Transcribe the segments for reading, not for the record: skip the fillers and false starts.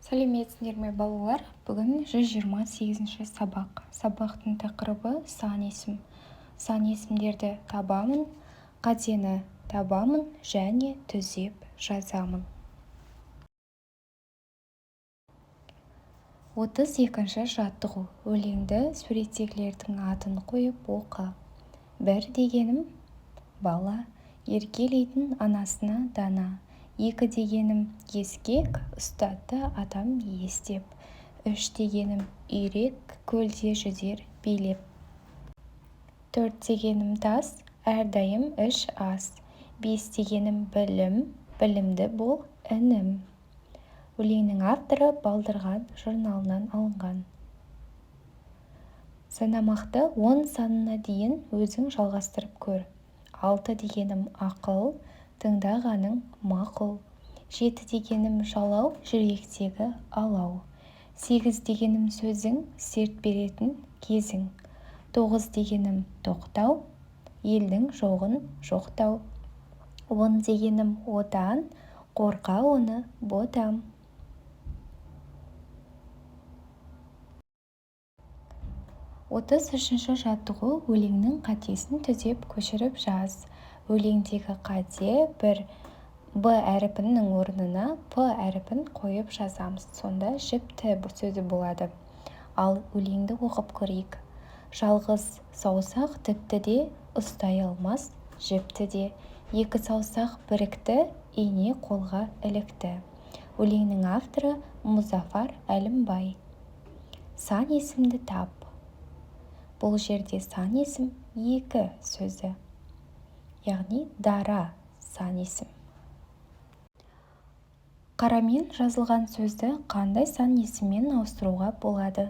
Сәлеметсіңдер ме, балалар! Бүгін 128-ші сабақ. Сабақтың тақырыбы: сан есім. Сан есімдерді табамын, қатені табамын және түзеп жазамын. 32-ші жаттығу. Өлеңді суреттегілердің атын қойып оқы. Бір дегенім бала, еркелейтін анасына дана. Екі дегенім ескек, ұстатты атам естеп. Үш дегенім үйрек, көлде жүзер билеп. Төрт дегенім тас, әрдайым іш ас. Бес дегенім білім, білімді бол, інім. Өлеңнің авторы «Балдырған» журналынан алынған. Санамақты 10 санына дейін өзің жалғастырып көр. Алты дегенім ақыл, тыңдағаның мақұл. Жеті дегенім жалау, жүректегі алау. Сегіз дегенім сөзің, серт беретін кезің. Тоғыз дегенім тоқтау, елдің жоғын жоқтау. 10 дегенім отан, қорқа оны ботам. 33-ші жаттығу. Өлеңнің қатесін түзеп, көшіріп жаз. Өлеңдегі қате: бір б әрпінің орнына п әрпін қойып жазамыз, сонда жіпті сөзі болады. Ал өлеңді оқып көрейік. Жалғыз саусақ тіпті де, ұстай алмас жіпті де. Екі саусақ бірікті, ине қолға ілікті. Өлеңнің авторы Мұзафар Әлімбай. Сан есімді тап. Бұл жерде сан есім екі сөзі, яғни дара сан есім. Қарамен жазылған сөзді қандай сан есіммен ауыстыруға болады?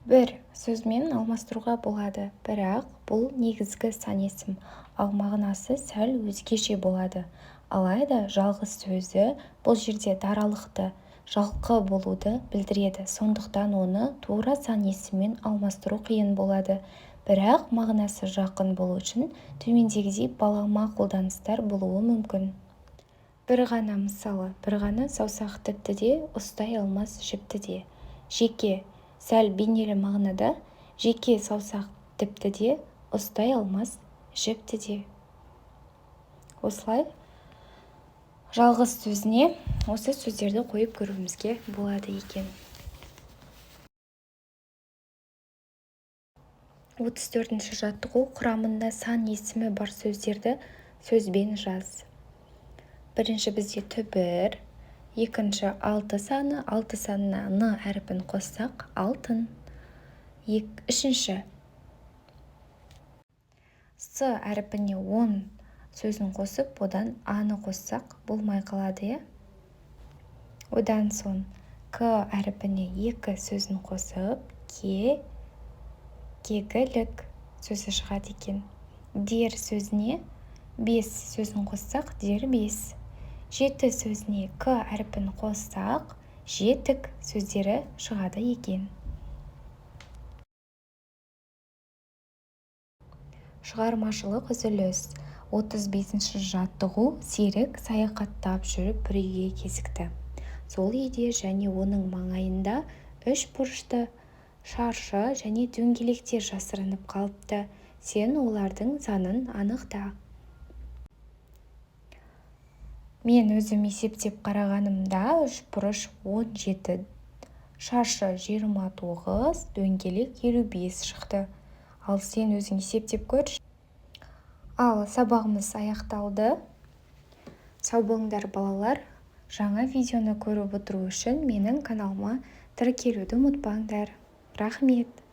Бір сөзімен алмастыруға болады, бірақ бұл негізгі сан есім, ал мағынасы сәл өзгеше болады. Алайда жалғыз сөзі бұл жерде даралықты, жалқы болуды білдіреді, сондықтан оны тура сан есіммен алмастыру қиын болады. Бірақ мағынасы жақын болу үшін төмендегідей балама қолданыстар болуы мүмкін. Бір ғана мысалы: бір ғана саусақ тіпті де, ұстай алмас жіпті де. Жеке сәл бейнелі мағынада: жеке саусақ тіпті де, ұстай алмас жіпті де. Осылай жалғыз сөзіне осы сөздерді қойып көруімізге болады екен. 34-ші жаттығу. Құрамында сан есімі бар сөздерді сөзбен жаз. Бірінші бізде түбір, екінші алты саны, алты санына н әрпін қоссақ, алтын. Үшінші с әрпіне 10 сөзін қосып, одан аны қоссақ, болмай қалады, иә. Одан соң к әрпіне екі сөзін қосып, ке, кекілік сөзі шығады екен. Дер сөзіне бес сөзін қоссақ, дербес. Жеті сөзіне к әрпін қоссақ, жетік сөздері шығады екен. Шығармашылық үзіліс. 35-ші жаттығу. Серік саяхаттап жүріп бір үйге кезікті. Сол үйде және оның маңайында үш бұрышты, шаршы және дөңгелектер жасырынып қалыпты. Сен олардың санын анықта. Мен өзім есептеп қарағанымда, үш бұрыш 17, шаршы 29, дөңгелек 55 шықты. Ал сен өзің есептеп көрші. Ал сабағымыз аяқталды. Сау болыңдар, балалар! Жаңа видеоны көріп отыру үшін менің каналыма тіркелуді ұмытпаңдар. Рахмет!